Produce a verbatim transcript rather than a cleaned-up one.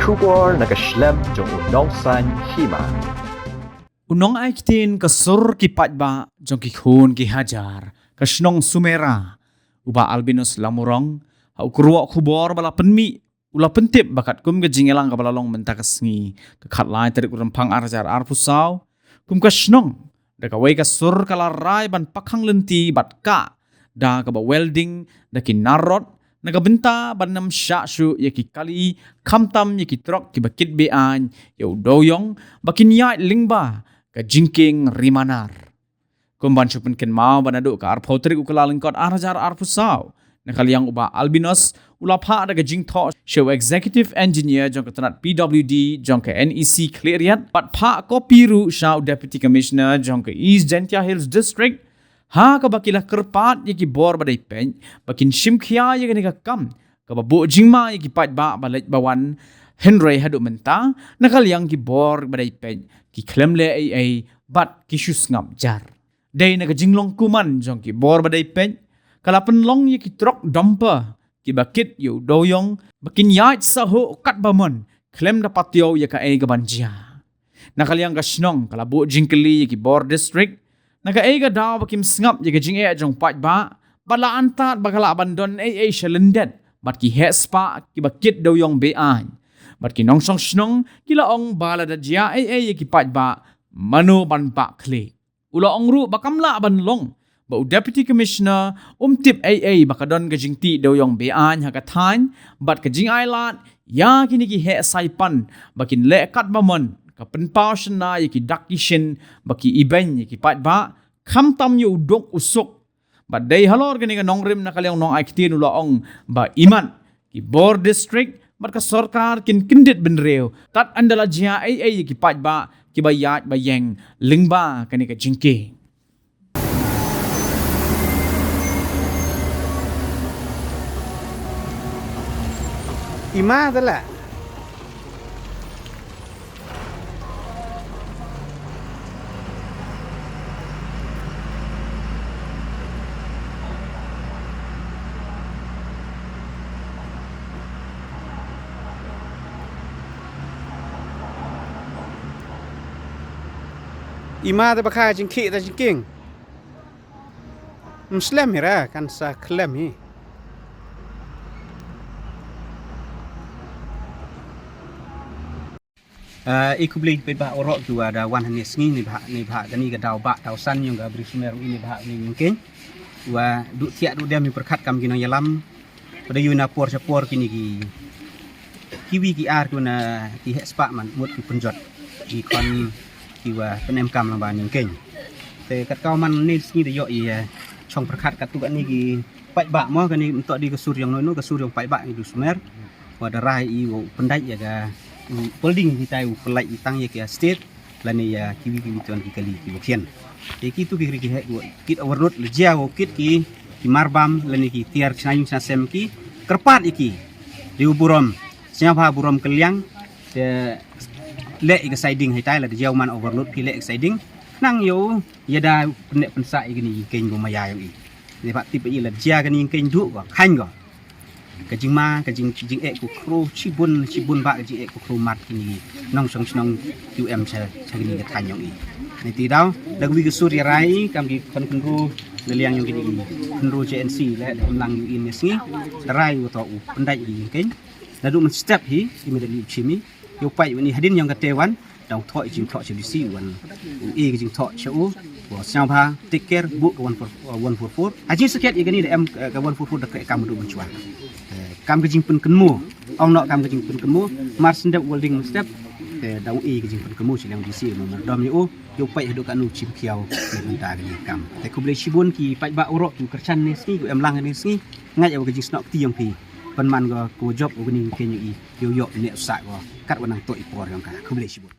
Khubor na ka shlem jong u nongsan hima. U nongai ktien ka sur ki paidbah jong ki khun ki hajar, ka shnong Sumera, u Bah Albinus Lamurong, ha u kyrwoh khubor ba la pynmih, u la pyntip ba katkum ka jingïalang kaba la long mynta ka sngi, ka khatlai tarik u Rymphang ar hajar arphew saw, kum ka shnong, da kawei ka sur ka la rai ban pakhang lynti bad kah da kaba welding da ki nar rod, na ka bynta ban ym shah shuh ïa ki kali, khamtam ïa ki trok kiba kit be-aiñ ïa u dewïong, ba kin ïaid lyngba ka jingkieng Rimanar. Kum ban shu pynkynmaw, ba naduh ka arphew tarik u Kyllalyngkot ar hajar arphew saw, na ka liang u Bah Albinus u la phah da ka jingthoh sha u Executive Engineer jong ka tnat P W D jong ka N E C Khliehriat, bad phah kopi ruh sha u Deputy Commissioner jong ka East Jaintia Hills District, ha kaba ki la kyrpad ïa ki bor ba dei peit ba kin shim khia ïa kane ka kam kaba buh jingma ïa ki paidbah ba leit ba wan, hynrei haduh mynta, na ka liang ki bor ba dei peit ki khlem leh ei ei bad ki shu sngap jar. Dei na ka jinglong kuman jong ki bor ba dei peit, ka la pynlong ïa ki trok dumper kiba kit ïa u dewïong ba kin ïaid sahuh katba mon, khlem da patiaw ïa kaei kaban jia. Na ka liang ka shnong ka la buh jingkylli ïa ki bor district, na kaei ka daw ba kim sngap ïa ka jingeh jong paidbah, bad la antad ba ka lah ban don ei ei sha lyndet bad ki heh spah kiba kit dewïong be-aiñ, bad ki nongshong shnong ki la ong ba lada jia ei ei ïa ki paidbah, mano ban bah khlieh. U la ong ruh ba kam lah ban long ba u Deputy Commissioner um tip ei ei ba ka don ka jingtih dewïong be-aiñ ha ka thaiñ, bad ka jingailad ïa kine ki heh saipan ba kin leh katba mon, ka pynpaw shynna ïa ki dak ki shin ba ki ibeiñ ïa ki paidbah, khamtam ïa u duk u suk. Bad dei halor kane ka nongrim, na ka liang u nongai ktien u la ong ba imat ki bor district bad ka sorkar kin kyndit bynriew tad haduh la jia ei ei ïa ki paidbah kiba ïaid ba ïeng lyngba kane ka jingkieng. Ima da la. Ima da ba kha jingkhih da jingkieng. Ym slem hi ra, kan sa khlem hi. Ah, i khublei paidbah waroh kiwa da wan hangne sngi, neibhah, neibhah kani ka daw bah daw san yong ka Bri Sumer, i neibhah kani ka jingkieng. Wa duh thiah duh dem i pyrkhat kam ki nongïalam. Pada yu na por sha por kini ki kiwi ki ar kiwa na ki heh spah man mut ki pynjot ki khon kiwa pynemkam lang ba jingkieng. Te kat kaw man ne sngi da ïoh i, eh, chong pyrkhat kat tu kat ni ki paidbah mo, kani mynta di ka sur yong no no, ka sur yong paidbah i Bri Sumer. Wa da rai i wow pyndait ïa ka, u, building hitai u pynlait i tang ïa ka state lane ïa kiwi kiwi ton ki kali kiwa khian. Te ki tu ki ri ki heh wow kit overload, la jia wow kit ki, ki marbam lane ki tiar chna yung chna sem ki kyrpad ïa ki. Dei u burom sñiawbha, burom kylliang. Te leh ïa ka siding hitai, la da jia u man overload phi leh ïa ka siding. Nang ïoh ïa da pynneh pynsah ïa kani ka jingkieng ko maya yong i. Neibhah tip i la da jia kani ka jingkieng duh ko khain ko. Ka jingma, ka jing, jingeh ko khru, shibun, shibun bah ka jingeh ko khru mat kini ki nongshong shnong kiwa em cha, cha kini ka thaiñ yong i. Niti daw da kawi ka sur ïa rai kam ki khon khynru na liang yong kini ki khynru J N C leh da ym lang ïa i ne sngi. Da rai wa to u pyndait ïa i jingkieng. Naduh mynstep hi i meda li u chimi. Ïa u paid wan i hadien yong ka te wan, dang thoh i jingthoh cha D C wan. U e ka jingthoh cha u, wa sñiawbha, take care, buh ka one four, uh, one four four. Ha jingsakhiat ïa kani da em, uh, ka one four four da ka kam du ban chwa. Eh, kam ka jingpynkynmo, ong noh kam ka jingpynkynmo, mar sendep welding mynstep, eh, dang e ka jingpynkynmo cha liang D C, ma mar dom ïa u, ïa u paid haduh kanu chim khiaw, ïa bynta kani kam. Te khublei shibun ki paidbah waroh, ki kyrchan ne sngi, ki em lang ne sngi, ngait ïa ka jingsnoh kti yong phi. Pynman ko, ko jop u kani ka jingkieng ïa i, ïoh ïoh ne sah ko, kat wa nang toh i por yong ka. Khublei shibun.